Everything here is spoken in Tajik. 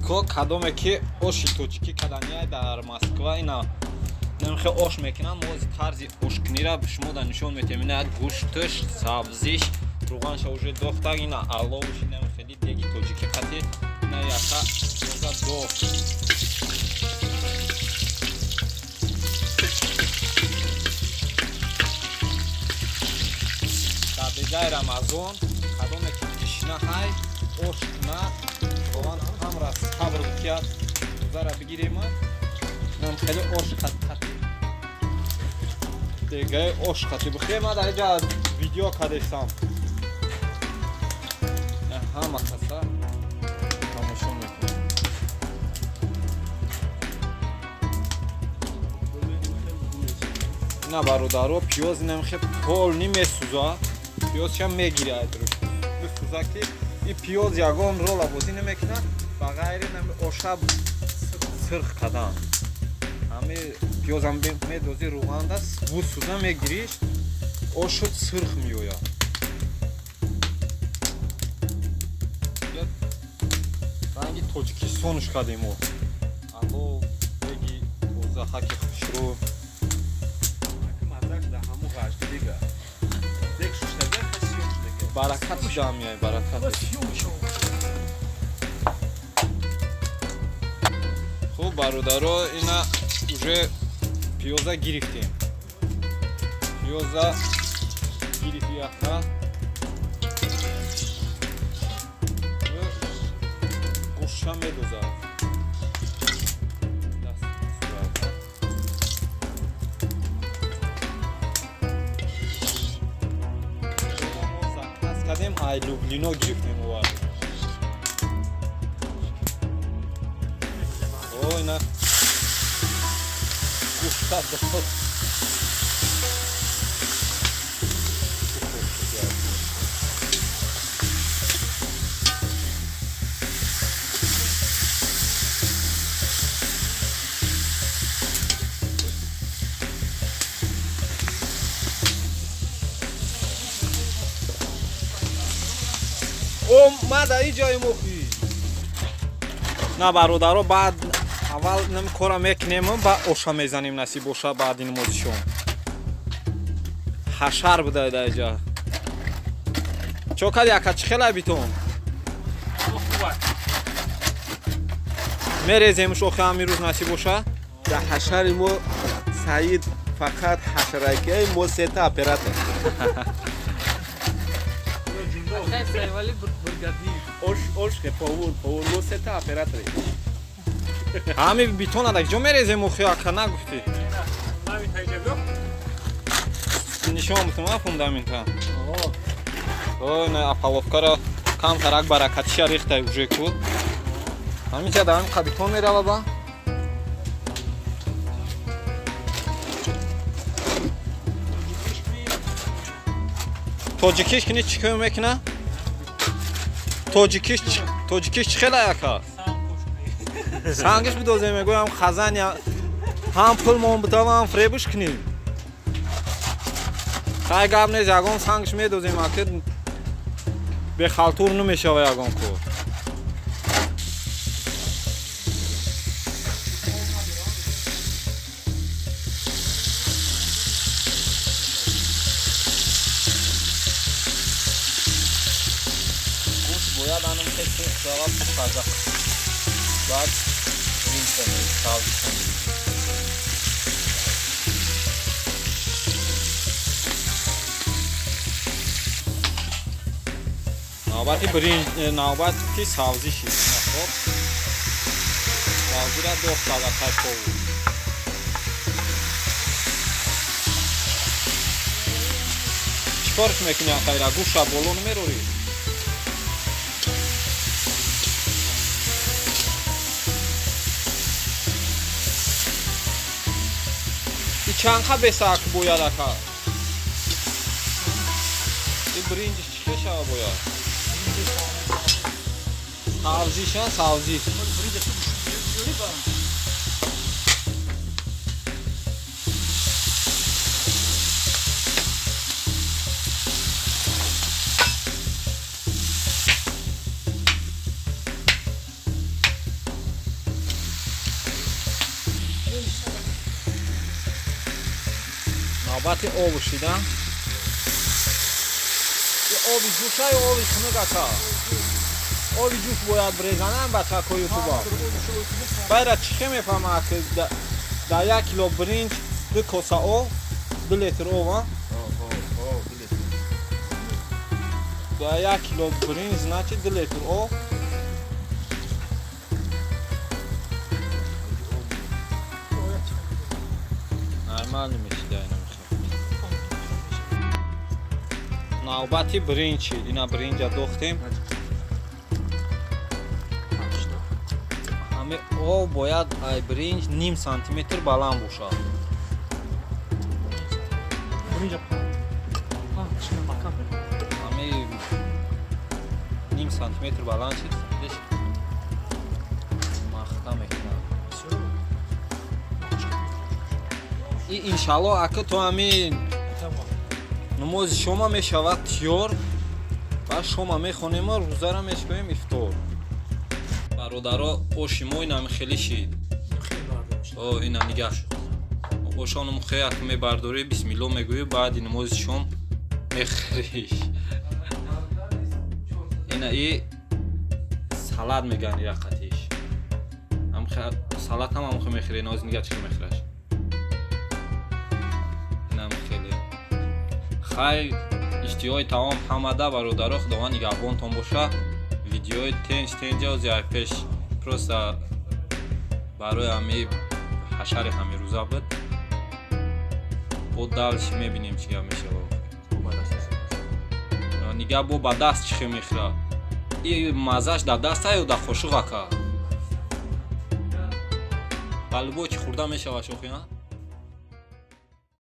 Бачако кадоме ки оши тоҷикӣ кадания дар Москва ина намхе ош мекунанд, мо тарзи ошкунира шумо да нишон метиҳем. Ина гӯшташ, сабзиш, руғанша уже дохтаг, ина аловш, ина хеле деги тоҷикӣ қати, ина яка тоза дохт. Дар дегаи Рамазон кадоме ки гишна ҳай ош куна, худованд ҳамра сабр бикият, рӯзара бигирема. Нам хеле ош қати дегаи ош қати бихӯрем. Ман дар инҷа видео кадестам, ҳама каса тамошо мекунем. Ина бародаро, пиёз инам хе полни месӯзад, пиёзшам мегирад бисӯза, ки и пиёз ягон рола бозӣ намекунад ба ғайри оша сирх кардан. Ҳами пиёзам медозӣ руғанда, бусӯза мегириш, ошуд сирх меояд. Ранги тоҷикистонш кардем мо. Алло беги тоза хаки хушрӯ. Баракат шуда меяй, баракат. Хуб бародаро, ина уже пиёза гирифтем. Пиёза гирифти яка. Гӯшта медозад. Кардем, ай Люблино гирифтем овардем. О, ина гӯшта дод. Омада и ҷои мохӣ. На бародаро, баъд аввал нами кора мекунем, ба оша мезанем, насиб боша баъди намози шом. Ҳашар буда дар иҷа. Чо кади ака, чӣ хела битон? Мереземш охи ҳамин рӯз насиб боша? Дар ҳашари мо Саид фақат ҳашаракиаи мо сета оператор. Ош повур, повур, мо сета оператори. Ҳами битона дар ҷо мерезем охи ака, нагуфтӣ? Нишон бутум фундамента. Ой, на опаловкара камтарак баракатиша рехтай уже ку. Ҳаминҷа дар ҳамин қабитон мерава ба? Тоҷикиш кини чӣ кор мекуна? Тоҷикиш чӣ хела яка? Сангиш бидозем, мегӯям хазан ҳам пул мон бутава, ҳам фребуш кунем. Хай гап нест, ягон сангиш медозем, аки бехалтур намешава ягон кор. Бояд анам хеле шава пухта. Баъд ринсаме, сабзишаме. Навбати биринҷ, навбати сабзиши. Хоб. Сабзира дохта ва тайпову. Чӣ корш мекунӣ ахайра? Гӯша боло намерорӣ? Чанқа бесак бояд ака? И биринҷиш чӣ хел шава бояд? Сабзиш, сабзиш. Навбати об шида. Оби ҷӯша ё оби хунук ака? Оби ҷӯш бояд брезанам бачако ютуба. Байра чӣ хе мефаҳма ки дар 1 кило биринҷ 2 коса об, 2 литр об, а? Дар 1 кило биринҷ значит 2 литр об. Нормально мешида ина мехе. Навбати биринҷ шид. Ина биринҷа дохтем. Ҳаме об бояд ай биринҷ ним сантиметр баланд бошад. Ҳаме ним сантиметр баланд шид, махта мекунам. И иншалло ака то ҳамин намози шома мешавад тиёр, баъд шома мехонем, рӯзара мешавем ифтор. Бародаро, оши мо инам хеле шид. О, ина нигаҳ. Ошонум хе ак мебардорӣ, бисмилло мегӯӣ, баъди намози шом мехӯриш. Ина и салат меган ира қатиш. Ам салат ҳам ам мехӯрӣ, ноз нигаҳ чӣ мехӯраш. Инам хеле. Хайр, иштиҳои таом ҳамада бародаро, Худованд нигаҳбонтон боша. Видеои тенҷ тенҷа ози ай пеш просто барои ҳами ҳашари ҳамирӯза буд. Бо дальше мебинем чӣ гап мешавад. Нигаҳ бо ба даст чӣ хел мехӯра. И маззаш дар даста ё дар қошуқ ака? Ба любой чӣ хӯрда мешавад шохи, а?